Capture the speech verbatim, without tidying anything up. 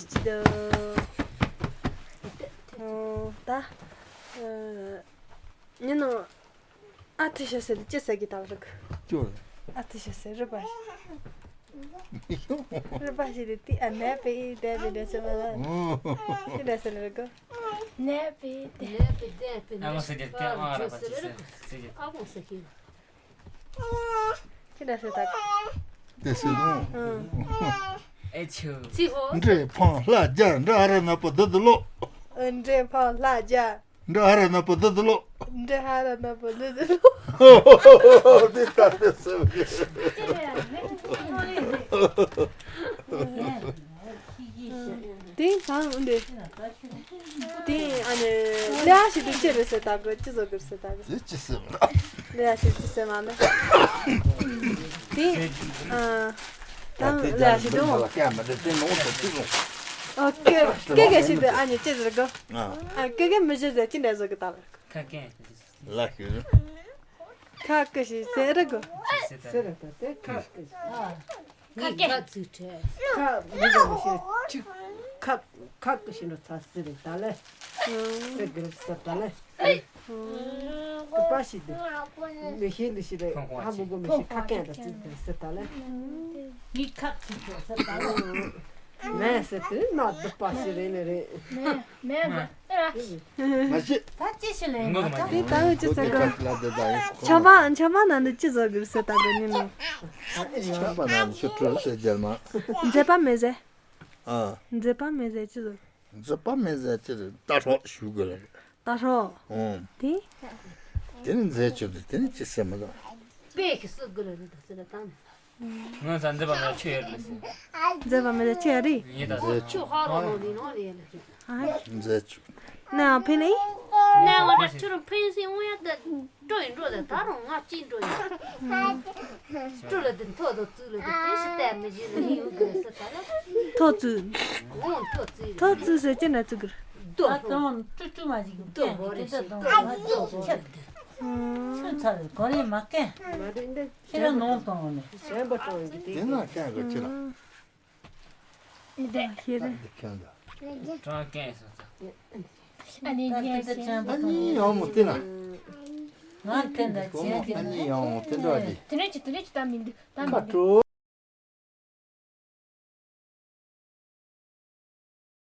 ཅི་ད། ཨོ་ད། ཨ། ཉི་ནོ། ཨ་ཐི་ཤ་ཟེར་དེ་ཅི་ཟེར་གི་ད་རིག་ཅོ། ཨ་ཐི་ཤ་ཟེར་རི་པ། རི་པ་ཞིག་དེ་ཏི་ཨ་ནེ་པེ་དེ་པེ་དེ་ཆེ་མ་ལ། ཨོ། ཅི་ད་ཟེར་རི་གོ། ནེ་པེ་དེ། ནེ་པེ་དེ་པེ་ཨ་མོ་ཟེར་གི་ཏི་ཨ་རི་པ་ཅི་ཟེར་ཟེར་གི། ཨ་མོ་ཟེར་གི། ཁྱེད་ལ་ཟེར་ད། དེ་ཟེར་ནོ། ཨེ་ཆུ། ཚི་ཧོ། འདྲེ་ཕང་ལྷ་རྒྱལ་འདྲེ་ཧ་ར་ན་པོ་དུ་དུ་ལོ། འདྲེ་ཕང་ལྷ་རྒྱལ། འདྲེ་ཧ་ར་ན་པོ་དུ་དུ་ལོ། འདྲེ་ཧ་ར་ན་པོ་དུ་དུ་ལོ། དེ་ད་དེ་ཟེར་གི། དེ་ཚང་འདི། དེ་ཨ་ནི་ལེ་ཨ་ཞིག་ཏུ་ཅི་རེད་ཟེར་ད་གི་ཅི་བཟོ་གི་རེད་ཟེར་ད་གི་དེ་ཅི་ཟེར་མ། ལེ་ཨ་ཞིག་ཅི་ཟེར་མ་མེད། དེ་ཨ་ད་ལེ་ཨ་ཞིག་ཏུ་ལ་ཀ་མ་དེ་དེ་ནོ་དེ་ཅི་ལོ། ཨོ་ཀེ་ཀེ་ཀེ་ཞིག་ཏུ་ཨ་ནི་ཅི་ཟེར་གི་ཨ་ཀེ་ཀེ་མི་ཞིག་ཟེར་ཅི་འདྲ་བཟོ་གི་ད་ལ། ཁ་ཀེ་ལ་ཞིག་ཁ་ཀེ་ཞིག་ཟེར་གི་ཟེར་ད་དེ་ཁ་ཀེ་ཞིག་ཨ། ངས་ཁ་ཚིག་ཁྲེ། ཁ་མི་འདྲ་མི་ཤེས་ཅིག་ཁ་ཁ་ཀི་ཤི་ནོ་ཚ་སི་རེད་ད་ལེ། སི་གི་རེད་ཟེར་ད་ལེ། ཏི་པ་ཤི་དི། མི་ཤེས་ལི་ཤི་རེད་ཧ་མི་གོ་མི་ཤེས་ཁ་ཀན་ད་ཚིག་དེ་ཟེར་ད་ལེ། ངས་ཁ་ཚིག་ཁྲེ་ཟེར་ད་ལེ། མེ་ཟེར་དུས་ན་ཏི་པ་ཤི་རེད་ནི་རེད། མེ་མེ་མ་ཤི། ད་ཅི་ཞིག་ལས་ན་ད། དེ་ད་འུ་ཅི་ཟེར་གི་ཆ་མ་ཆ་མ་ན་འདི་ཅི་བཟོ་གི་ཟེར་ད་གི་ཉིན་མོ། ཆ་མ་ན་འདི་ཆུ་ཁྲོད་ཟེར་རྒྱལ་མ། མཛེས་པ་མེ་ཟེར། ཨ། མཛེས་པ་མེ་ཟེར་ཅི་ཟེར། མཛེས་པ་མེ་ཟེར་ཅི་ཟེར་ལྟ་རོགས་ཞུ་དགོས་ལ་རེད། ལྟ་རོགས། ཨོ། དེ། དེ་ནི་མཛེས་ཆུ་དེ་དེ་ནི་ཅི་ཟེར་མ་གཏོགས། དཔེ་ཞིག་གསུང་དགོས་ལ་རེད་ད་ཟེར་ལ་བཏང་ནས། ང་ཚ་མཛེས་པ་མེད་ཆུ་ཡར་ལ་ཟེར། མཛེས་པ་མེད་ཆུ་ཡར་རེད། ངས་ད་ཟེར། ཆུ་ཧ་རོ་ནོ་ནི་ནོ་ནི་ཡ་ལ་རེད། མཛེས་ཆུ། ན་ཕེ་ནི། ན་ང་ད་ཆུ་རུ་ཕེ་སི་འོ་ཡ་ད། སྤྲོ་ཡི་འགྲོ་ལ་ད་རུང་ང་ཅི་འགྲོ་ཡི། སྤྲོ་ལ་དེ་མཐོ་དང་བཙུགས་ལ་དེ་དེ་ཞིག་བལྟས་མི་ཤེས་ལ་ནི་ཡོང་གི་རེད་ཟེར་ད་ལ། མཐོ་བཙུགས། འོང་མཐོ་བཙུགས་ལ། མཐོ་བཙུགས་ཟེར་ཅི་འདྲ་བཙུགས་གི་རེད། རྡོ་ད་བོར་དང་བཙུགས་བཙུགས་མ་ཞིག་རྡོ་བོར་རེ་ཞིག་རྡོ་བོར་རེ་དེ། ཆུ་ཚ་བའི་གོ་རེ་མ་ཀན། ཁྱེད་རང་ནང་དང་ནས། གཞན་པ་དྲང་གི་དེ། དེ་ན་ཀན་གི་ཅི་ལ། འདི་ཁྱེད་རེད། འདི་ཁྱོད་འདི། ཀྲང་ཀན་སོང་ཙང་། ཨ་ནི་ཉལ་ཤེས། ཨ་ནི་ཡང་མོ་དེ་ན། ང་དེ་འདྲ་བྱས་ཏེ། ཨ་ནི་ཡང་མོ་དེ་འདྲ་དེ། དེ་ནས་ཅི་དེ་ནས་ཅི་ད་མི་འདུག་ད་མི་འདུག་ཁ་དྲོ།